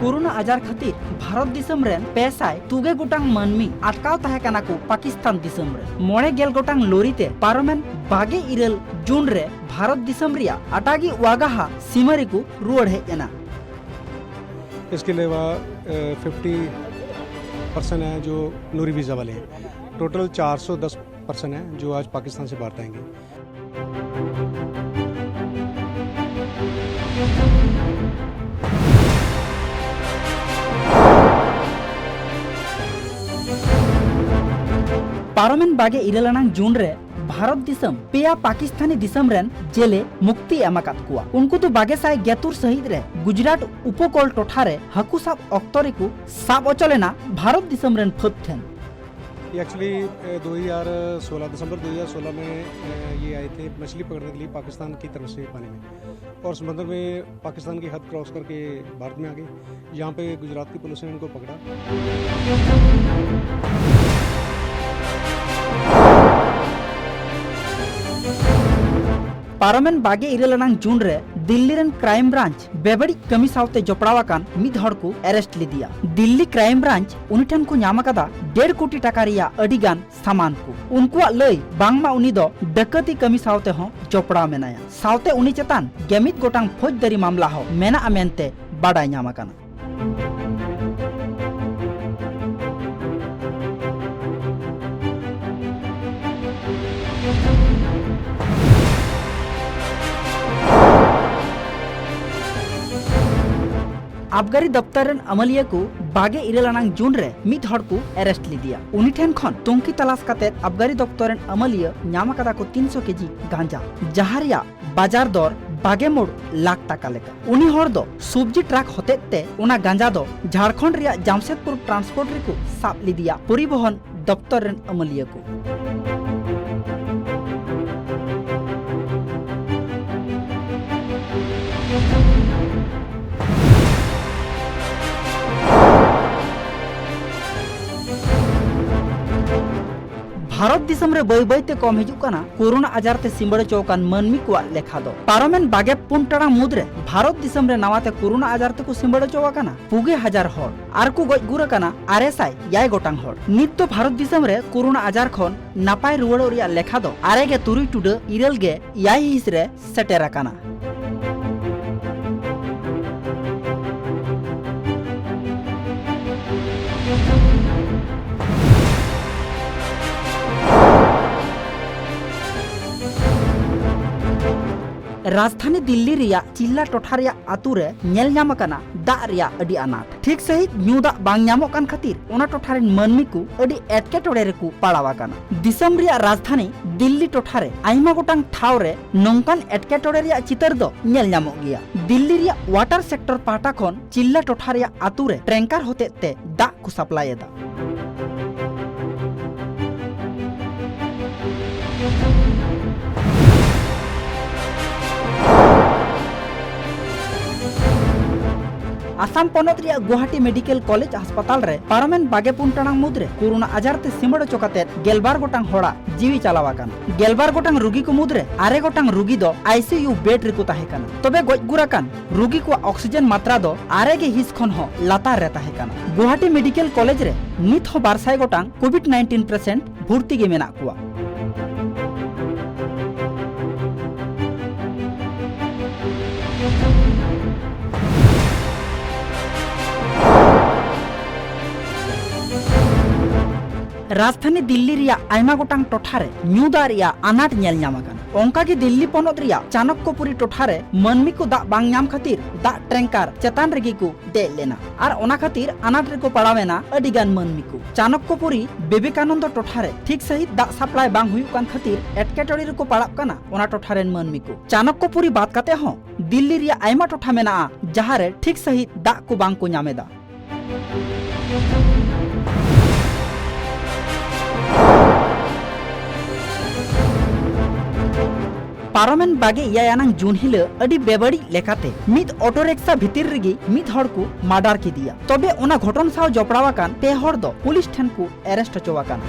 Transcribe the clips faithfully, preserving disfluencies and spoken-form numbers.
Corona ᱟᱡᱟᱨ ᱠᱷᱟᱹᱛᱤᱨ ᱵᱷᱟᱨᱚᱛ ᱫᱤᱥᱚᱢ ᱨᱮᱱ ᱯᱮ ᱥᱟᱭ ᱛᱩᱜᱮ ᱜᱚᱴᱟᱝ ᱢᱟᱹᱱᱢᱤ ᱟᱴᱠᱟᱣ ᱛᱟᱦᱮᱸ ᱠᱟᱱᱟ ᱠᱚ ᱯᱟᱠᱤᱥᱛᱟᱱ ᱫᱤᱥᱚᱢ ᱨᱮ᱾ ᱢᱚᱬᱮ ᱜᱮᱞ ᱜᱚᱴᱟᱝ ᱞᱚᱨᱤ ᱛᱮ ᱯᱟᱨᱚᱢᱮᱱ ᱵᱟᱜᱮ ᱤᱨᱟᱹᱞ ᱡᱩᱱ ᱨᱮ ᱵᱷᱟᱨᱚᱛ ᱫᱤᱥᱚᱢ ᱨᱮᱭᱟᱜ ᱟᱴᱟᱜᱤ ᱣᱟᱜᱟᱦᱟ ᱥᱤᱢᱟᱹ ᱨᱮᱠᱚ ᱨᱩᱣᱟᱹᱲ ᱦᱮᱡ ᱮᱱᱟ᱾ इसके अलावा फिफ्टी पर्सन हैं जो नूरी वीज़ा वाले हैं। टोटल चार सौ दस पर्सन हैं जो आज पाकिस्तान से भारत आएंगे। ᱯᱟᱨᱚᱢᱮᱱ ᱵᱟᱜᱮ ᱤᱨᱟᱹᱞ ᱟᱱᱟᱝ ᱡᱩᱱ ᱨᱮ ᱵᱷᱟᱨᱚᱛ ᱫᱤᱥᱚᱢ ᱯᱮᱭᱟ ᱯᱟᱠᱤᱥᱛᱟᱱᱤ ᱫᱤᱥᱚᱢ ᱨᱮᱱ ᱡᱮᱞᱮ ᱢᱩᱠᱛᱤ ᱮᱢ ᱟᱠᱟᱫ ᱠᱚᱣᱟ᱾ ᱩᱱᱠᱩ ᱫᱚ ᱵᱟᱜᱮ ᱥᱟᱭ ᱜᱮᱛᱩᱨ ᱥᱟᱹᱦᱤᱛ ᱨᱮ ᱜᱩᱡᱽᱨᱟᱴ ᱩᱯᱚᱠᱚᱞ ᱴᱚᱴᱷᱟ ᱨᱮ ᱦᱟᱹᱠᱩ ᱥᱟᱵ ᱚᱠᱛᱚ ᱨᱮᱠᱚ ᱥᱟᱵ ᱚᱪᱚ ᱞᱮᱱᱟ ᱵᱷᱟᱨᱚᱛ ᱫᱤᱥᱚᱢ ᱨᱮᱱ ᱯᱷᱟᱹᱫ ᱴᱷᱮᱱ᱾ ये एक्चुअली दो हज़ार सोलह, दिसंबर दो हज़ार सोलह में अ, ये आए थे मछली पकड़ने के लिए पाकिस्तान की तरफ से पानी में, और समंदर में पाकिस्तान की हद क्रॉस करके भारत में आ गए। यहाँ पे गुजरात की पुलिस ने उनको पकड़ा। ᱯᱟᱨᱚᱢᱮᱱ ᱵᱟᱜᱮ ᱤᱨᱟᱹᱞ ᱟᱱᱟᱝ ᱡᱩᱱ ᱨᱮ ᱫᱤᱞᱞᱤ ᱨᱮᱱ ᱠᱨᱟᱭᱤᱢ ᱵᱨᱟᱧᱪ ᱵᱮᱵᱟᱹᱲᱤᱡ ᱠᱟᱹᱢᱤ ᱥᱟᱶᱛᱮ ᱡᱚᱯᱲᱟᱣ ᱟᱠᱟᱱ ᱢᱤᱫ ᱦᱚᱲ ᱠᱚ ᱮᱨᱮᱥᱴ ᱞᱮᱫᱮᱭᱟ᱾ ᱫᱤᱞᱞᱤ ᱠᱨᱟᱭᱤᱢ ᱵᱨᱟᱧᱪ ᱩᱱᱤ ᱴᱷᱮᱱ ᱠᱚ ᱧᱟᱢ ᱟᱠᱟᱫᱟ ᱰᱮᱲ ᱠᱳᱴᱤ ᱴᱟᱠᱟ ᱨᱮᱭᱟᱜ ᱟᱹᱰᱤ ᱜᱟᱱ ᱥᱟᱢᱟᱱ ᱠᱚ᱾ ᱩᱱᱠᱩᱣᱟᱜ ᱞᱟᱹᱭ ᱵᱟᱝᱢᱟ ᱩᱱᱤ ᱫᱚ ᱰᱟᱹᱠᱟᱹᱛᱤ ᱠᱟᱹᱢᱤ ᱥᱟᱶᱛᱮ ᱦᱚᱸ ᱡᱚᱯᱲᱟᱣ ᱢᱮᱱᱟᱭᱟ᱾ ᱥᱟᱶᱛᱮ ᱩᱱᱤ ᱪᱮᱛᱟᱱ ᱜᱮᱢᱤᱫ ᱜᱚᱴᱟᱝ ᱯᱷᱳᱡᱽᱫᱟᱹᱨᱤ ᱢᱟᱢᱞᱟ ᱦᱚᱸ ᱢᱮᱱᱟᱜᱼᱟ ᱢᱮᱱᱛᱮ ᱵᱟᱰᱟᱭ ᱧᱟᱢ ᱟᱠᱟᱱᱟ᱾ ᱟᱵᱜᱟᱨᱤ ᱫᱚᱯᱛᱚᱨ ᱨᱮᱱ ᱟᱹᱢᱟᱹᱞᱤᱭᱟᱹ ᱠᱚ ᱵᱟᱜᱮ ᱤᱨᱟᱹᱞ ᱟᱱᱟᱝ ᱡᱩᱱ ᱨᱮ ᱢᱤᱫ ᱦᱚᱲ ᱠᱚ ᱮᱨᱮᱥᱴ ᱞᱮᱫᱮᱭᱟ᱾ ᱩᱱᱤ ᱴᱷᱮᱱ ᱠᱷᱚᱱ ᱛᱩᱝᱠᱤ ᱛᱟᱞᱟᱥ ᱠᱟᱛᱮ ᱟᱵᱜᱟᱨᱤ ᱫᱚᱯᱛᱚᱨ ᱨᱮᱱ ᱟᱹᱢᱟᱹᱞᱤᱭᱟᱹ ᱧᱟᱢ ᱟᱠᱟᱫᱟ ᱠᱚ ᱛᱤᱱᱥᱚ ᱠᱮᱡᱤ ᱜᱟᱸᱡᱟ, ᱡᱟᱦᱟᱸ ᱨᱮᱭᱟᱜ ᱵᱟᱡᱟᱨ ᱫᱚᱨ ᱵᱟᱜᱮ ᱢᱚᱬ ᱞᱟᱠᱷ ᱴᱟᱠᱟ ᱞᱮᱠᱟ᱾ ᱩᱱᱤ ᱦᱚᱲ ᱫᱚ ᱥᱚᱵᱽᱡᱤ ᱴᱨᱟᱠ ᱦᱚᱛᱮᱛ ᱛᱮ ᱚᱱᱟ ᱜᱟᱸᱡᱟ ᱫᱚ ᱡᱷᱟᱲᱠᱷᱚᱸᱰ ᱨᱮᱭᱟᱜ ᱡᱟᱢᱥᱮᱫᱽᱯᱩᱨ ᱴᱨᱟᱱᱥᱯᱳᱨᱴ ᱨᱮᱠᱚ ᱥᱟᱵ ᱞᱮᱫᱮᱭᱟ᱾ ᱯᱚᱨᱤᱵᱚᱦᱚᱱ ᱫᱚᱯᱛᱚᱨ ᱨᱮᱱ ᱟᱹᱢᱟᱹᱞᱤᱭᱟᱹ ᱠᱚ᱾ ᱵᱷᱟᱨᱚᱛ ᱫᱤᱥᱚᱢ ᱨᱮ ᱵᱟᱹᱭ ᱵᱟᱹᱭ ᱛᱮ ᱠᱚᱢ ᱦᱤᱡᱩᱜ ᱠᱟᱱᱟ ᱠᱳᱨᱳᱱᱟ ᱟᱡᱟᱨ ᱛᱮ ᱥᱤᱸᱵᱟᱹᱲ ᱦᱚᱪᱚ ᱟᱠᱟᱱ ᱢᱟᱹᱱᱢᱤ ᱠᱚᱣᱟᱜ ᱞᱮᱠᱷᱟ ᱫᱚ᱾ ᱯᱟᱨᱚᱢᱮᱱ ᱵᱟᱜᱮ ᱯᱩᱱ ᱴᱟᱲᱟᱝ ᱢᱩᱫᱽ ᱨᱮ ᱵᱷᱟᱨᱚᱛ ᱫᱤᱥᱚᱢ ᱨᱮ ᱱᱟᱣᱟ ᱛᱮ ᱠᱳᱨᱳᱱᱟ ᱟᱡᱟᱨ ᱛᱮᱠᱚ ᱥᱤᱸᱵᱟᱹᱲ ᱦᱚᱪᱚ ᱟᱠᱟᱱᱟ ᱯᱩᱜᱮ ᱦᱟᱡᱟᱨ ᱦᱚᱲ ᱟᱨ ᱠᱚ ᱜᱚᱡ ᱜᱩᱨ ᱟᱠᱟᱱᱟ ᱟᱨᱮ ᱥᱟᱭ ᱮᱭᱟᱭ ᱜᱚᱴᱟᱝ ᱦᱚᱲ᱾ ᱱᱤᱛ ᱫᱚ ᱵᱷᱟᱨᱚᱛ ᱫᱤᱥᱚᱢ ᱨᱮ ᱠᱳᱨᱳᱱᱟ ᱟᱡᱟᱨ ᱠᱷᱚᱱ ᱱᱟᱯᱟᱭ ᱨᱩᱣᱟᱹᱲᱚᱜ ᱨᱮᱭᱟᱜ ᱞᱮᱠᱷᱟ ᱫᱚ ᱟᱨᱮ ᱜᱮ ᱛᱩᱨᱩᱭ ᱴᱩᱰᱟᱹᱜ ᱤᱨᱟᱹᱞ ᱜᱮ ᱮᱭᱟᱭ ᱦᱤᱸᱥ ᱨᱮ ᱥᱮᱴᱮᱨ ᱟᱠᱟᱱᱟ᱾ ᱨᱟᱡᱽᱫᱷᱟᱱᱤ ᱫᱤᱞᱞᱤ ᱨᱮᱭᱟᱜ ᱪᱤᱞᱞᱟ ᱴᱚᱴᱷᱟ ᱨᱮᱭᱟᱜ ᱟᱛᱳ ᱨᱮ ᱧᱮᱞ ᱧᱟᱢ ᱟᱠᱟᱱᱟ ᱫᱟᱜ ᱨᱮᱭᱟᱜ ᱟᱹᱰᱤ ᱟᱱᱟᱴ᱾ ᱴᱷᱤᱠ ᱥᱟᱺᱦᱤᱡ ᱧᱩ ᱫᱟᱜ ᱵᱟᱝ ᱧᱟᱢᱚᱜ ᱠᱟᱱ ᱠᱷᱟᱹᱛᱤᱨ ᱚᱱᱟ ᱴᱚᱴᱷᱟ ᱨᱮᱱ ᱢᱟᱹᱱᱢᱤ ᱠᱚ ᱟᱹᱰᱤ ᱮᱴᱠᱮᱴᱚᱬᱮ ᱨᱮᱠᱚ ᱯᱟᱲᱟᱣ ᱟᱠᱟᱱᱟ᱾ ᱫᱤᱥᱚᱢ ᱨᱮᱭᱟᱜ ᱨᱟᱡᱽᱫᱷᱟᱱᱤ ᱫᱤᱞᱞᱤ ᱴᱚᱴᱷᱟ ᱨᱮ ᱟᱭᱢᱟ ᱜᱚᱴᱟᱝ ᱴᱷᱟᱶ ᱨᱮ ᱱᱚᱝᱠᱟᱱ ᱮᱴᱠᱮᱴᱚᱬᱮ ᱨᱮᱭᱟᱜ ᱪᱤᱛᱟᱹᱨ ᱫᱚ ᱧᱮᱞ ᱧᱟᱢᱚᱜ ᱜᱮᱭᱟ᱾ ᱫᱤᱞᱞᱤ ᱨᱮᱭᱟᱜ ᱣᱟᱴᱟᱨ ᱥᱮᱠᱴᱚᱨ ᱯᱟᱦᱴᱟ ᱠᱷᱚᱱ ᱪᱤᱞᱞᱟ ᱴᱚᱴᱷᱟ ᱨᱮᱭᱟᱜ ᱟᱛᱳ ᱨᱮ ᱴᱮᱝᱠᱟᱨ ᱦᱚᱛᱮᱛ ᱛᱮ ᱫᱟᱜ ᱠᱚ ᱥᱟᱯᱞᱟᱭ ᱮᱫᱟ᱾ ᱟᱥᱟᱢ ᱯᱚᱱᱚᱛ ᱨᱮᱭᱟᱜ ᱜᱩᱣᱟᱦᱟᱴᱤ ᱢᱮᱰᱤᱠᱮᱞ ᱠᱚᱞᱮᱡᱽ ᱦᱟᱥᱯᱟᱛᱟᱞ ᱨᱮ ᱯᱟᱨᱚᱢᱮᱱ ᱵᱟᱜᱮ ᱯᱩᱱ ᱴᱟᱲᱟᱝ ᱢᱩᱫᱽᱨᱮ ᱠᱳᱨᱳᱱᱟ ᱟᱡᱟᱨ ᱛᱮ ᱥᱤᱢᱟᱹᱲ ᱦᱚᱪᱚ ᱠᱟᱛᱮ ᱜᱮᱞᱵᱟᱨ ᱜᱚᱴᱟᱝ ᱦᱚᱲᱟᱜ ᱡᱤᱣᱤ ᱪᱟᱞᱟᱣ ᱟᱠᱟᱱᱟ᱾ ᱜᱮᱞᱵᱟᱨ ᱜᱚᱴᱟᱝ ᱨᱩᱜᱤ ᱠᱚ ᱢᱩᱫᱽᱨᱮ ᱟᱨᱮ ᱜᱚᱴᱟᱝ ᱨᱩᱜᱤ ᱫᱚ ᱟᱭᱥᱤᱭᱩ ᱵᱮᱰ ᱨᱮᱠᱚ ᱛᱟᱦᱮᱸ ᱠᱟᱱᱟ᱾ ᱛᱚᱵᱮ ᱜᱚᱡ ᱜᱩᱨ ᱟᱠᱟᱱ ᱨᱩᱜᱤ ᱠᱚᱣᱟᱜ ᱚᱠᱥᱤᱡᱮᱱ ᱢᱟᱛᱨᱟ ᱫᱚ ᱟᱨᱮ ᱜᱮ ᱦᱤᱸᱥ ᱠᱷᱚᱱ ᱦᱚᱸ ᱞᱟᱛᱟᱨ ᱨᱮ ᱛᱟᱦᱮᱸ ᱠᱟᱱᱟ᱾ ᱜᱩᱣᱟᱦᱟᱴᱤ ᱢᱮᱰᱤᱠᱮᱞ ᱠᱚᱞᱮᱡᱽ ᱨᱮ ᱱᱤᱛ ᱦᱚᱸ ᱵᱟᱨ ᱥᱟᱭ ᱜᱚᱴᱟᱝ ᱠᱳᱵᱷᱤᱰ ᱱᱟᱭᱤᱱᱴᱤᱱ ᱯᱮᱥᱮᱱᱴ ᱵᱷᱩᱨᱛᱤ ᱜᱮ ᱢᱮᱱᱟᱜ ᱠᱚᱣᱟ᱾ ᱨᱟᱡᱽᱫᱷᱟᱱᱤ ᱫᱤᱞᱞᱤ ᱨᱮᱭᱟᱜ ᱟᱭᱢᱟ ᱜᱚᱴᱟᱝ ᱴᱚᱴᱷᱟ ᱨᱮ ᱧᱩ ᱫᱟᱜ ᱨᱮᱭᱟᱜ ᱟᱱᱟᱴ ᱧᱮᱞ ᱧᱟᱢ ᱟᱠᱟᱱᱟ᱾ ᱚᱱᱠᱟ ᱜᱮ ᱫᱤᱞᱞᱤ ᱯᱚᱱᱚᱛ ᱨᱮᱭᱟᱜ ᱪᱟᱱᱚᱠᱠᱚᱯᱩᱨᱤ ᱴᱚᱴᱷᱟ ᱨᱮ ᱢᱟᱹᱱᱢᱤ ᱠᱚ ᱫᱟᱜ ᱵᱟᱝ ᱧᱟᱢ ᱠᱷᱟᱹᱛᱤᱨ ᱫᱟᱜ ᱴᱮᱝᱠᱟᱨ ᱪᱮᱛᱟᱱ ᱨᱮᱜᱮ ᱠᱚ ᱫᱮᱡ ᱞᱮᱱᱟ ᱟᱨ ᱚᱱᱟ ᱠᱷᱟᱹᱛᱤᱨ ᱟᱱᱟᱴ ᱨᱮᱠᱚ ᱯᱟᱲᱟᱣ ᱮᱱᱟ ᱟᱹᱰᱤ ᱜᱟᱱ ᱢᱟᱹᱱᱢᱤ ᱠᱚ᱾ ᱪᱟᱱᱚᱠᱠᱚᱯᱩᱨᱤ ᱵᱤᱵᱮᱠᱟᱱᱚᱱᱫᱚ ᱴᱚᱴᱷᱟ ᱨᱮ ᱴᱷᱤᱠ ᱥᱟᱺᱦᱤᱡ ᱫᱟᱜ ᱥᱟᱯᱞᱟᱭ ᱵᱟᱝ ᱦᱩᱭᱩᱜ ᱠᱟᱱ ᱠᱷᱟᱹᱛᱤᱨ ᱮᱴᱠᱮᱴᱚᱬᱮ ᱨᱮᱠᱚ ᱯᱟᱲᱟᱜ ᱠᱟᱱᱟ ᱚᱱᱟ ᱴᱚᱴᱷᱟ ᱨᱮᱱ ᱢᱟᱹᱱᱢᱤ ᱠᱚ᱾ ᱪᱟᱱᱚᱠᱠᱚᱯᱩᱨᱤ ᱵᱟᱫ ᱠᱟᱛᱮ ᱦᱚᱸ ᱫᱤᱞᱞᱤ ᱨᱮᱭᱟᱜ ᱟᱭᱢᱟ ᱴᱚᱴᱷᱟ ᱢᱮᱱᱟᱜᱼᱟ, ᱡᱟᱦᱟᱸ ᱨᱮ ᱴᱷᱤᱠ ᱥᱟᱺᱦᱤᱡ ᱫᱟᱜ ᱠᱚ ᱵᱟᱝ ᱠᱚ ᱧᱟᱢ ᱮᱫᱟ᱾ ᱯᱟᱨᱚᱢᱮᱱ ᱵᱟᱜᱮ ᱮᱭᱟᱭ ᱟᱱᱟᱝ ᱡᱩᱱ ᱦᱤᱞᱚᱜ ᱟᱹᱰᱤ ᱵᱮᱵᱟᱹᱲᱤᱡ ᱞᱮᱠᱟᱛᱮ ᱢᱤᱫ ᱚᱴᱳ ᱨᱤᱠᱥᱟ ᱵᱷᱤᱛᱤᱨ ᱨᱮᱜᱮ ᱢᱤᱫ ᱦᱚᱲ ᱠᱚ ᱢᱟᱨᱰᱟᱨ ᱠᱮᱫᱮᱭᱟ᱾ ᱛᱚᱵᱮ ᱚᱱᱟ ᱜᱷᱚᱴᱚᱱ ᱥᱟᱶ ᱡᱚᱯᱲᱟᱣ ᱟᱠᱟᱱ ᱯᱮ ᱦᱚᱲ ᱫᱚ ᱯᱩᱞᱤᱥ ᱴᱷᱮᱱ ᱠᱚ ᱮᱨᱮᱥᱴ ᱦᱚᱪᱚ ᱟᱠᱟᱱᱟ᱾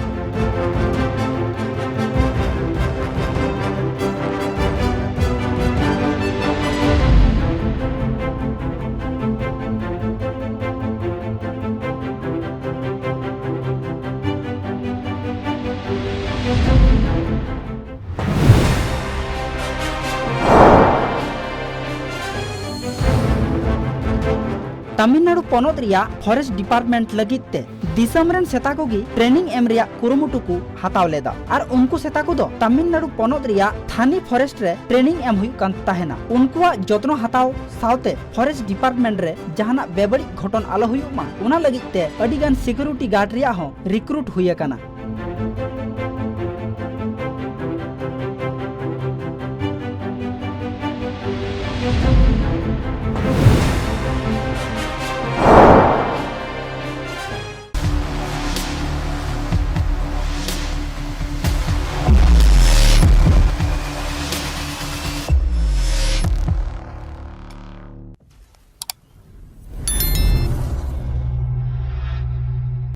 ᱛᱟᱢᱤᱞᱱᱟᱲᱩ ᱯᱚᱱᱚᱛ ᱨᱮᱭᱟᱜ ᱯᱷᱚᱨᱮᱥᱴ ᱰᱤᱯᱟᱨᱴᱢᱮᱱᱴ ᱞᱟᱹᱜᱤᱫ ᱛᱮ ᱫᱤᱥᱚᱢ ᱨᱮᱱ ᱥᱮᱛᱟ ᱠᱚᱜᱮ ᱴᱨᱮᱱᱤᱝ ᱮᱢ ᱨᱮᱭᱟᱜ ᱠᱩᱨᱩᱢᱩᱴᱩ ᱠᱚ ᱦᱟᱛᱟᱣ ᱞᱮᱫᱟ ᱟᱨ ᱩᱱᱠᱩ ᱥᱮᱛᱟ ᱠᱚᱫᱚ ᱛᱟᱢᱤᱞᱱᱟᱲᱩ ᱯᱚᱱᱚᱛ ᱨᱮᱭᱟᱜ ᱛᱷᱟᱱᱤ ᱯᱷᱚᱨᱮᱥᱴ ᱨᱮ ᱴᱨᱮᱱᱤᱝ ᱮᱢ ᱦᱩᱭᱩᱜ ᱠᱟᱱ ᱛᱟᱦᱮᱱᱟ᱾ ᱩᱱᱠᱩᱣᱟᱜ ᱡᱚᱛᱱᱚ ᱦᱟᱛᱟᱣ ᱥᱟᱶᱛᱮ ᱯᱷᱚᱨᱮᱥᱴ ᱰᱤᱯᱟᱨᱴᱢᱮᱱᱴ ᱨᱮ ᱡᱟᱦᱟᱱᱟᱜ ᱵᱮᱵᱟᱹᱲᱤᱡ ᱜᱷᱚᱴᱚᱱ ᱟᱞᱚ ᱦᱩᱭᱩᱜ ᱢᱟ, ᱚᱱᱟ ᱞᱟᱹᱜᱤᱫ ᱛᱮ ᱟᱹᱰᱤ ᱜᱟᱱ ᱥᱤᱠᱩᱨᱤᱴᱤ ᱜᱟᱨᱰ ᱨᱮᱭᱟᱜ ᱦᱚᱸ ᱨᱤᱠᱨᱩᱴ ᱦᱩᱭ ᱟᱠᱟᱱᱟ᱾